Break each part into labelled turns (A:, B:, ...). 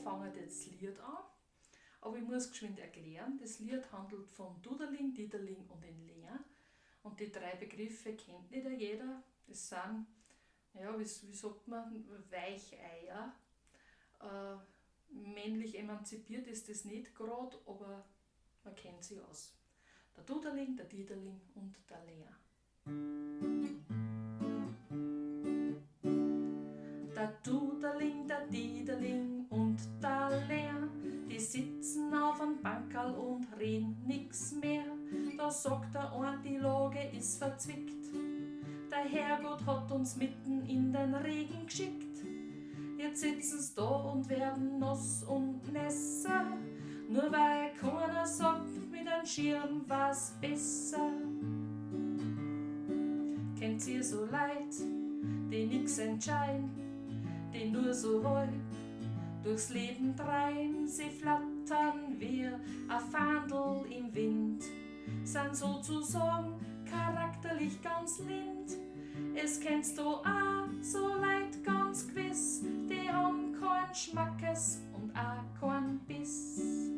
A: fangt jetzt das Lied an. Aber ich muss geschwind erklären, das Lied handelt von Duderling, Diederling und den Leer. Und die drei Begriffe kennt nicht jeder. Das sind, ja, wie sagt man, Weicheier. Männlich emanzipiert ist das nicht gerade, aber man kennt sie aus. Der Duderling, der Diederling und der Leer. Der Duderling, der Diederling und der Leer, die sitzen auf einem Bankerl und reden nix mehr. Da sagt der ein, die Lage ist verzwickt. Der Herrgott hat uns mitten in den Regen geschickt. Jetzt sitzen's da und werden nass und nässer, nur weil keiner sagt, mit einem Schirm war's besser. Kennt ihr so Leid, die nix entscheiden, die nur so halb durchs Leben treiben, sie flattern wie a Fahndl im Wind, sind sozusagen charakterlich ganz lind. Es kennst du auch so Leid ganz gewiss, die haben kein Schmackes und auch kein Biss.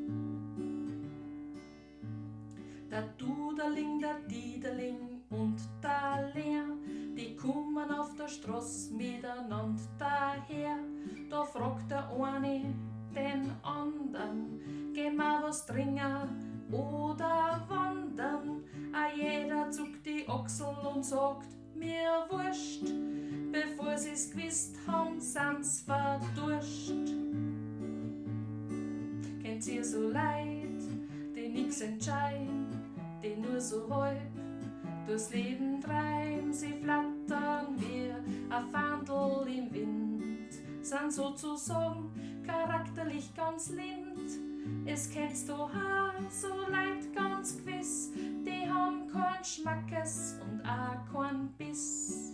A: Der Duderling, der Diederling und der Leer, die kommen auf der Straß miteinander daher. Da fragt der eine den andern, geh mal was trinken oder wandern. A jeder zuckt die Achseln und sagt, mir wurscht, bevor sie's gewusst haben, sind's verduscht. Kennt ihr so Leid, die nix entscheiden, die nur so halb durchs Leben treiben, sie flattern wie a Fahndl im Wind, sind sozusagen charakterlich ganz lind. Es kennst du auch so Leid ganz gewiss, die haben kein Schmackes und auch kein Biss.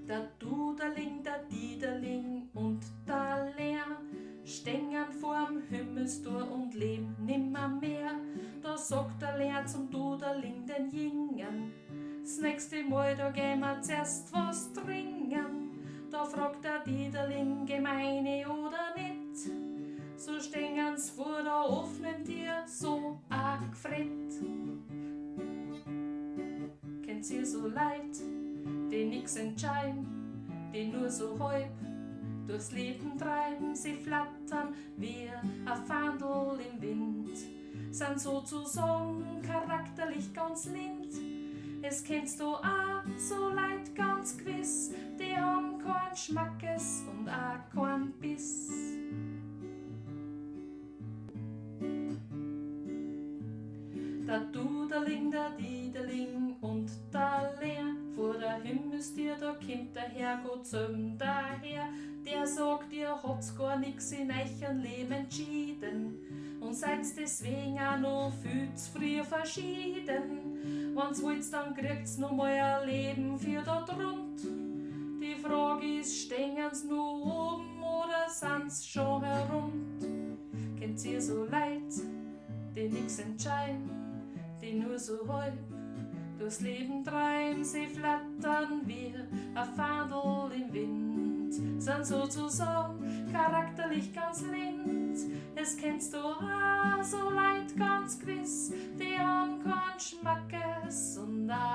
A: Der Duderling, der Diederling und der Leer stehen vorm Himmelstor und leben nimmer mehr. Da sagt der Leer zum Duderling, den Jingen, das nächste Mal, da gehen wir zuerst was trinken. Da fragt der Diederling, gemeine oder nicht, so stehen's vor der offenen Tür so a gfrett. Kennt ihr so Leid, die nix entscheiden, die nur so halb durchs Leben treiben, sie flattern wie a Fahndl im Wind, sind sozusagen charakterlich ganz lind. Es kennst du auch so Leid ganz gewiss, die haben kein Schmackes und auch kein Biss. Der Duderling, der Diederling und der Leer, vor der Himmelstür, da kommt der Herrgott zum daher. Der sagt, ihr habt's gar nix in euren Leben entschieden und seid's deswegen auch noch viel zu früh verschieden. Wenn's wollt's, dann kriegt's noch mal ein Leben für da drunter. Die Frage ist, stehen's noch oben oder sind's schon herunter? Kennt ihr so Leid, die nix entscheiden, die nur so halb durchs Leben treiben, sie flattern wie a Fahndl im Wind, sind sozusagen charakterlich ganz lind. Es kennst du auch so Leid ganz gewiss, die haben kein Schmackes und auch